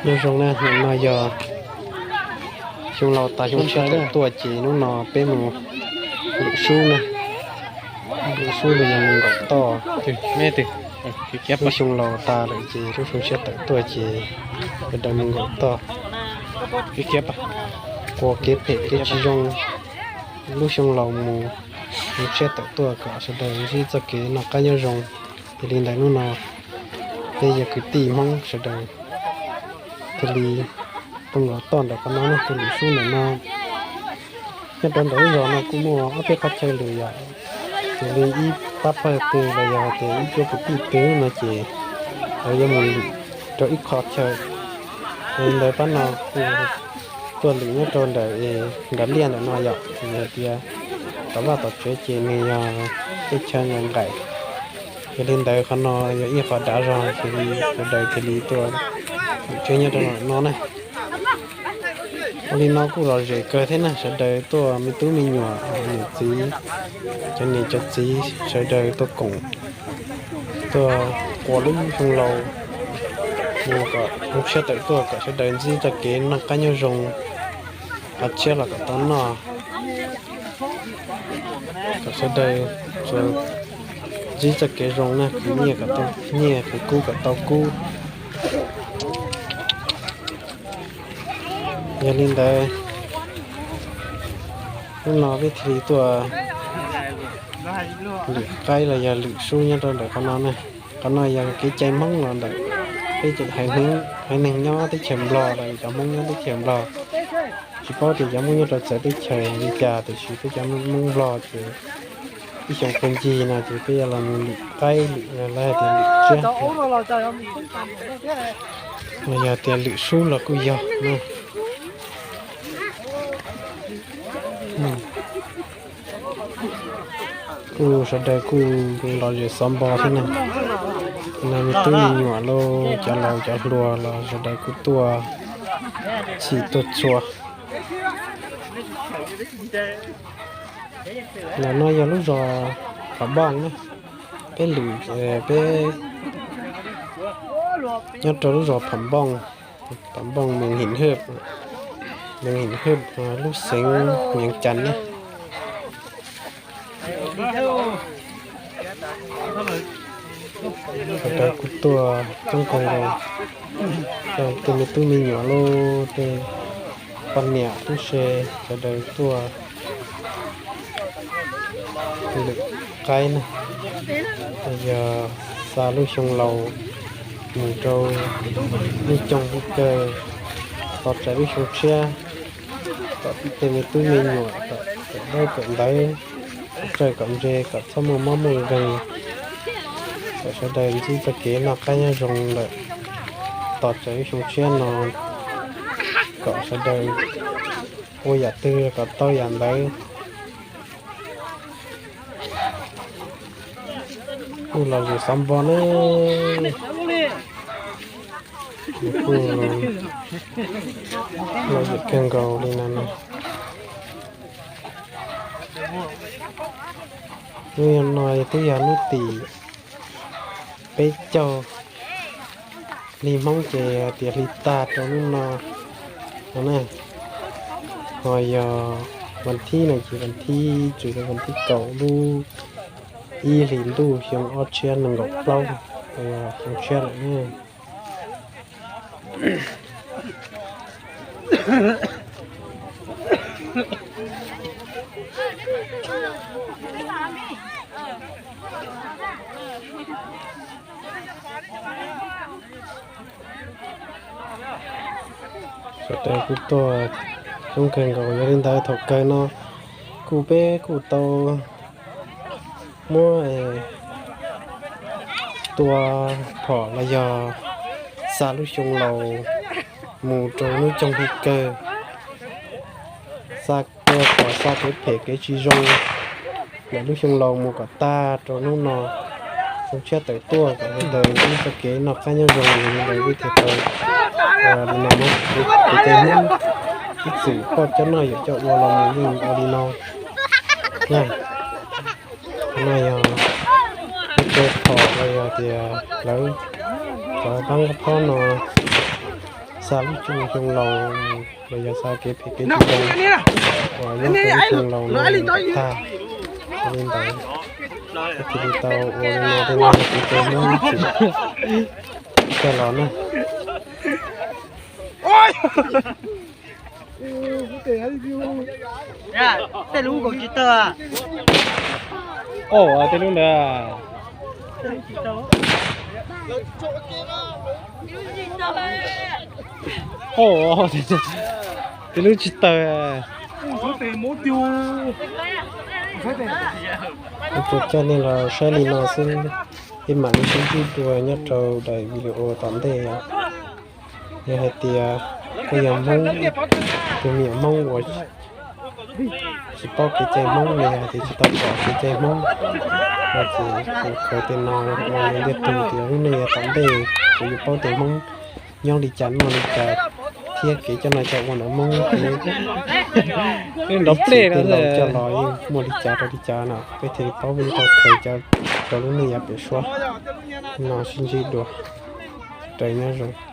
Nyob zoo na, nim no yog xyoo laus tas xyoo tshiab tawm tuaj ces hnub no peb mus lwm sub na, lwm sub los yog mus nkaum toj. Lub xyoo laus tas lawm ces lub xyoo tshiab tawm tuaj ces sawv daws mus nkaum toj, ua kev phem kev tsis zoo, lub xyoo laus mus, xyoo tshiab tawm tuaj kom sawv daws ntsib txoj kev noj qab nyob zoo. Yog li ntawd hnub no peb yog kwv tij Hmoob sawv daws thiaj li tuaj nkaum toj ntawm qhov no, tuaj lwm sub ntawm no. Nyob rau ntawm lub zos no kuj muaj ob peb qhov chaw lwm yom, yog li ib pab pawg twg los yog tias ib cuab kwv tij twg no ces lawv yuav mus lwm rau ib qho chaw. Yog li ntawd pab no kuj tuaj lwm nyob rau ntawm nram liaj ntawm no yom, hais tias tom vaj tom tsev ces nws yog tej chaw nqaim nqaim. Yog li ntawd qhov no yog ib qho dav zog, sawv daws thiaj li tuaj lwm tshiab nyob rau ntawm no na. Ua li no kuj lom zem kawg thiab na, sawv daws tuaj me tub me nyuam, niam txiv, cov niam cov txiv sawv daws tuaj koom, tuaj ua lub xyoo laus mus kom xyoo tshiab tawm tuaj kom sawv daws ntsib txoj kev noj qab nyob zoo, qhov tshiab los kom tau noj, kom sawv daws tsuas ntsib txoj kev zoo na, khwv nyiaj kom tau nyiaj, khwv kub kom tau kub. Yog li ntawd hnub no peb thiaj li tuaj lwm qaib los yog lwm sub nyob rau ntawm qhov no na. Qhov no yog kev cai Hmoob los ntawm peb haiv neeg nyob teb chaws Nplog los cov Hmoob nyob teb chaws Nplog. Tsis paub tias cov Hmoob nyob rau txawv teb chaws li cas, tiam sis peb cov Hmoob Nplog ces ib xyoo pw ncig no ces peb yuav los mus lwm qaib, lwm, lawv hais tias lwm tsiab, los yog tias lwm sub los kuj yog na. Kuj sawv daws kuj lom zem xov npo thiab na. No me tub me nyuam los cov laus cov hluas los sawv daws kuj tuaj txhij tuaj txhua. Ntawm no yog lub zos Pham Npooj na. Peb lwm, peb nyob rau lub zos Pham Npooj, Pham Npooj, moos Him Hwj, moos Him Hwj, lub xeev Vees Cas na. Sawv daws kuj tuaj coob kawg nkaus, tej me tub me nyuam los tej poj niam tub se, sawv daws tuaj lwm qaib na, yog xa lub xyoo laus mus rau lub cooj lub kawg, tos txais lub xyoo tshiab, kom tej me tub me nyuam kom kawm ntaub kawm ntawv, kom txawj kom ntse, kom txhob muaj mob muaj nkeeg, kom sawv daws ntsib txoj kev noj qab nyob zoo lawm. Tos txais lub xyoo tshiab no kom sawv daws ua yam twg kom tau yam ntawd. Kuj lom zem xov npo na, kuj lom zem kawg nkaus li no na. Hnub no twb yog hnub tim peb caug, hli Hmoob ces hais tias hli tag rau hnub no no na. Ho yog vas thib no ces vas thib, txog rau vas thib kaum lub ib hlis ntuj xyoo ob txhiab nees nkaum plaub, xyoo tshiab lawm na. Sawv daws kuj tuaj coob kawg nkaus, yog li ntawd thaum kawg no kuj peb kuj tau muab tua phom los yog xa lub xyoo laus mus rau lub cooj hli kawg, xa tua phom xa kev phem kev tsis zoo ntawm lub xyoo laus mus kom tag rau hnub no, xyoo tshiab tawm tuaj kom sawv daws ntsib txoj kev noj qab nyob zoo. Yog li ntawd peb thiaj tau li no na, kev cai Hmoob ib txwm poj cov noj yawm cov ua los mus yeej ua li no na. Qhov no yog tua phom los yog tias lawv cov pab nkaj phob no Xa lub xyoo laus los yog xa kev phem kev tsis zoo uas nyob rau lub xyoo laus no tag li ntawd, thiaj li tau ua li no tej no, kuv tus Hmoob ib txwm coj los na. Tej lub tsis tawg. Au, tej lub ntawd. Au, tej lub tsis tawg. Kuv tsuas coj nej los saib li no xwb, peb mam li sib ntsib dua nyob rau daim video tom ntej. Yog hais tias koj yog Hmoob, tus me nyuam Hmoob uas tsis paub kev cai Hmoob los yog hais tias tsis tau pom kev cai Hmoob no ces kuv khaws tej no ua ntiag tug tias lub neej yav tom ntej kuv yuav paub tias Hmoob nyob li cas noj li cas thiab kev coj noj coj ua ntawm Hmoob, kev nrov plig tej laus coj los yeej muaj li cas rau li cas no peb thiaj li paub, peb thiaj tau khaws coj rau lub neej yav pem suab no sib ntsib dua. Raws nyob zoo.